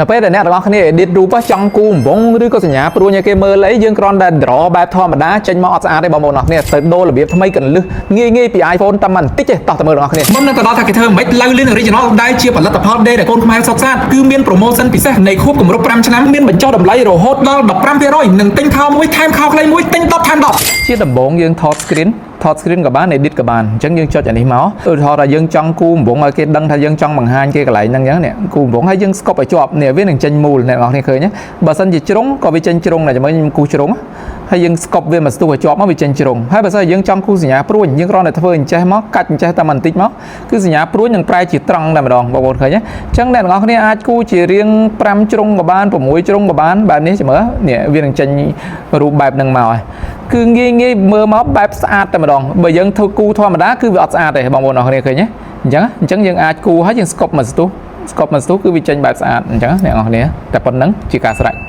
នៅពេលដែលអ្នកទាំងអស់គ្នា edit រូបចង់គូរកំវង់ឬក៏សញ្ញាព្រួញឲ្យគេមើលអីយើងគ្រាន់តែ draw បែបធម្មតាចេញមកអត់ស្អាតទេបងប្អូនអរគ្នាទៅដូររបៀបថ្មីកន្លឹះងាយងាយពី iPhone តែបន្តិចទេតោះទៅមើលទាំងអស់គ្នា មុននឹងទៅដល់ថាគេធ្វើមិនឡៅលឿន Original ដែលជាផលិតផលដេដែលកូនខ្មែរសុខសាន្តគឺមាន promotion ពិសេសនៃខួបគម្រប់5ឆ្នាំមានបញ្ចុះតម្លៃរហូតដល់15%និងទិញខោមួយថែមខោខ្លីមួយទិញ10ថែម10 ជាដំបូងយើងថត screen ថត screen ក៏បាន edit ក៏បានអញ្ចឹងយើងចុចអានេះមកឧទាហរណ៍ថាយើងចង់គូរកំវង់ឲ្យគេដឹងថាយើងចង់បង្ហាញគេកន្លែងហ្នឹងអញ្ចឹងនេះគូរកំវង់ហើយយើង scope ឲ្យជាប់នេះវានឹងចេញមូលអ្នកនរគ្នាឃើញទេបើសិនជាជ្រុងក៏វាចេញជ្រុងដែរចាំមើលខ្ញុំគូសជ្រុងហើយយើង scope វាមកស្ទុះឲ្យជាប់មកវាចេញជ្រុងហើយបើសិនជាយើងចង់គូសញ្ញាព្រួញយើងគ្រាន់តែធ្វើអញ្ចេះមកកាច់អញ្ចេះតែបន្តិចមកគឺសញ្ញាព្រួញនឹងប្រែជាត្រង់តែម្ដងបងប្អូនឃើញទេអញ្ចឹងអ្នកទាំងអស់គ្នាអាចគូជារៀង5ជ្រុងក៏បាន6ជ្រុងក៏បានបែបនេះចាំមើលនេះវានឹងចេញរូបបែបហ្នឹងមកហើយគឺងាយងាយមើលមកបែបស្អាតតែម្ដងបើយើងធ្វើគូធម្មតាគឺវាអត់ស្អាតទេបងប្អូនអរគ្នាឃើញទេអញ្ចឹងអញ្ចឹងយើងអាចគូហើយយើង scope មកស្ទុះ scope មកស្ទុះគឺវាចេញបែបស្អាតអញ្ចឹងអ្នកនរគ្នាតែប៉ុណ្្នឹងជាការស្រេច។